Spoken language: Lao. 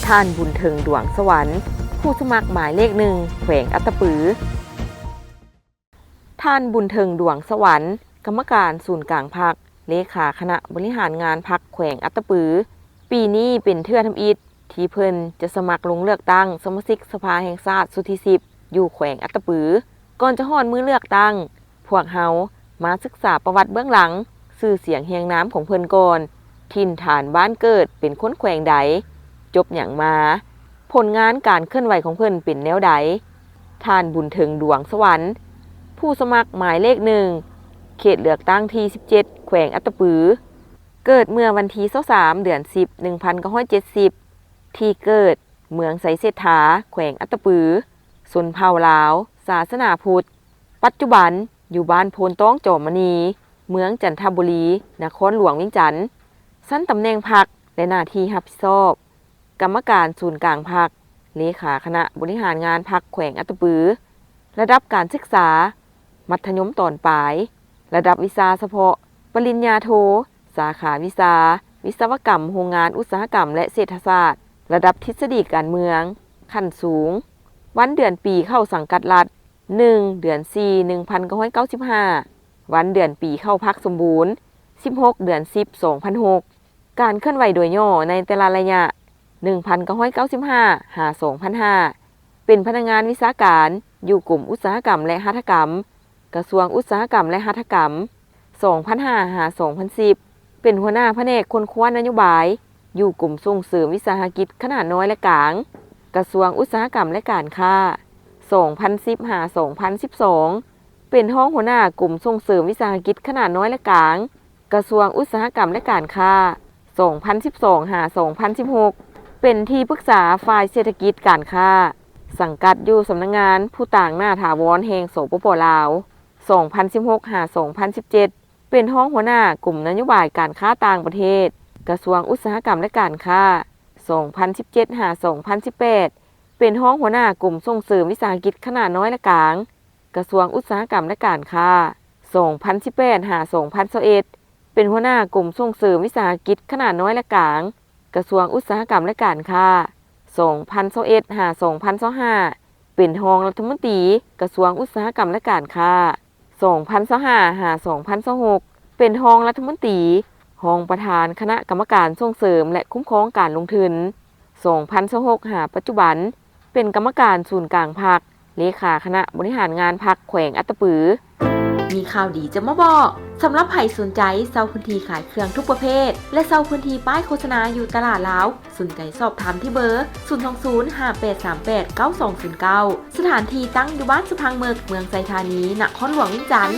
ທ່ານ ບຸນເຖິງ ດວງສະຫວັນ ຜູ້ສະໝັກໝາຍເລກໜຶ່ງ ແຂວງອັດຕະປື. ທ່ານ ບຸນເຖິງ ດວງສະຫວັນ ກຳມະການສູນກາງພັກ, ເລຂາຄະນະບໍລິຫານງານພັກແຂວງອັດຕະປື, ປີນີ້ເປັນເທື່ອທຳອິດທີ່ເພິ່ນຈະສະໝັກລົງເລືອກຕັ້ງສະມາຊິກສະພາແຫ່ງຊາດຊຸດທີສິບ ຢູ່ແຂວງອັດຕະປື. ກ່ອນຈະຮອດມື້ເລືອກຕັ້ງ, ພວກເຮົາມາສຶກສາປະຫວັດເບື້ອງຫຼັງ, ຊື່ສຽງແຮງນາມຂອງເພິ່ນກ່ອນ, ຖິ່ນຖານບ້ານເກີດເປັນຄົນແຂວງໃດ, ຈົບຫຍັງມາ, ຜົນງານການເຄື່ອນໄຫວຂອງເພິ່ນເປັນແນວໃດ? ທ່ານ ບຸນເຖິງ ດວງສະຫວັນ ຜູ້ສະໝັກໝາຍເລກໜຶ່ງ ເຂດເລືອກຕັ້ງທີສິບເຈັດ ແຂວງອັດຕະປື, ເກີດເມື່ອວັນທີຊາວສາມ ເດືອນສິບ ໜຶ່ງພັນເກົ້າຮ້ອຍເຈັດສິບ ທີ່ເກີດ ເມືອງໄຊເສດຖາ ແຂວງອັດຕະປື, ຊົນເຜົ່າລາວ, ສາສະໜາພຸດ, ປັດຈຸບັນຢູ່ບ້ານໂພນຕ້ອງ ຈອມມະນີ, ເມືອງຈັນທະບູລີ, ນະຄອນຫຼວງວຽງຈັນ. ຊັ້ນຕຳແໜ່ງພັກ ແລະ ໜ້າທີ່ຮັບຜິດຊອບ: ກຳມະການສູນກາງພັກ, ເລຂາຄະນະບໍລິຫານງານພັກແຂວງອັດຕະປື. ລະດັບການສຶກສາ ມັດທະຍົມຕອນປາຍ, ລະດັບວິຊາສະເພາະ ປະລິນຍາໂທ, ສາຂາວິຊາ ວິສະວະກຳໂຮງງານອຸດສາຫະກຳ ແລະ ເສດຖະສາດ, ລະດັບທິດສະດີການເມືອງ ຂັ້ນສູງ. ວັນເດືອນປີເຂົ້າສັງກັດລັດ: ໜຶ່ງ ເດືອນສີ່ ໜຶ່ງພັນເກົ້າຮ້ອຍເກົ້າສິບຫ້າ, ວັນເດືອນປີເຂົ້າພັກສົມບູນ: ສິບຫົກ ເດືອນສິບ ສອງພັນຫົກ. ການເຄື່ອນໄຫວໂດຍຫຍໍ້ໃນແຕ່ລະໄລຍະ: ໜຶ່ງພັນເກົ້າຮ້ອຍເກົ້າສິບຫ້າ ຫາ ສອງພັນຫ້າ ເປັນພະນັກງານວິຊາການຢູ່ກົມອຸດສາຫະກຳ ແລະ ຫັດຖະກຳ, ກະຊວງອຸດສາຫະກຳ ແລະ ຫັດຖະກຳ, ສອງພັນຫ້າ ຫາ ສອງພັນສິບ ເປັນຫົວໜ້າພະແນກຄົ້ນຄວ້ານະໂຍບາຍ ຢູ່ກົມສົ່ງເສີມວິສາຫະກິດຂະໜາດນ້ອຍ ແລະ ກາງ, ກະຊວງອຸດສາຫະກຳ ແລະ ການຄ້າ, ສອງພັນສິບ ຫາ ສອງພັນສິບສອງ ເປັນຮອງຫົວໜ້າກົມສົ່ງເສີມວິສາຫະກິດຂະໜາດນ້ອຍ ແລະ ກາງ, ກະຊວງອຸດສາຫະກຳ ແລະ ການຄ້າ, ສອງພັນສິບສອງ ຫາ ສອງພັນສິບຫົກ ເປັນທີ່ປຶກສາຝ່າຍເສດຖະກິດການຄ້າ, ສັງກັດຢູ່ສຳນັກງານຜູ້ຕາງໜ້າຖາວອນແຫ່ງ ສປປ ລາວ, ສອງພັນສິບຫົກ ຫາ ສອງພັນສິບເຈັດ ເປັນຮອງຫົວໜ້າກົມນະໂຍບາຍການຄ້າຕ່າງປະເທດ, ກະຊວງອຸດສາຫະກຳ ແລະ ການຄ້າ, ສອງພັນສິບເຈັດ ຫາ ສອງພັນສິບແປດ ເປັນຮອງຫົວໜ້າກົມສົ່ງເສີມວິສາຫະກິດຂະໜາດນ້ອຍ ແລະ ກາງ, ກະຊວງອຸດສາຫະກຳ ແລະ ການຄ້າ, ສອງພັນສິບແປດ ຫາ ສອງພັນຊາວເອັດ ເປັນຫົວໜ້າກົມສົ່ງເສີມວິສາຫະກິດຂະໜາດນ້ອຍ ແລະ ກາງ, ກະຊວງອຸດສາຫະກຳ ແລະ ການຄ້າ, ສອງພັນຊາວເອັດ ຫາ ສອງພັນຊາວຫ້າ ເປັນຮອງລັດຖະມົນຕີກະຊວງອຸດສາຫະກຳ ແລະ ການຄ້າ, ສອງພັນຊາວຫ້າ ຫາ ສອງພັນຊາວຫົກ ເປັນຮອງລັດຖະມົນຕີ, ຮອງປະທານຄະນະກຳມະການສົ່ງເສີມ ແລະ ຄຸ້ມຄອງການລົງທຶນ, ສອງພັນຊາວຫົກ ຫາ ປັດຈຸບັນ ເປັນກຳມະການສູນກາງພັກ, ເລຂາຄະນະບໍລິຫານງານພັກແຂວງອັດຕະປື. ມີຂ່າວດີຈະມາບອກ. ສຳລັບໃຜສົນໃຈເຊົ່າພື້ນທີ່ຂາຍເຄື່ອງທຸກປະເພດ ແລະ ເຊົ່າພື້ນທີ່ປ້າຍໂຄສະນາຢູ່ຕະຫຼາດລາວ, ສົນໃຈສອບຖາມທີ່ເບີ ສູນສອງສູນ ຫ້າແປດສາມແປດ ເກົ້າສອງສູນເກົ້າ. ສະຖານທີ່ຕັ້ງຢູ່ບ້ານສະພັງເມິກ, ເມືອງໄຊທານີ, ນະຄອນຫຼວງວຽງຈັນ.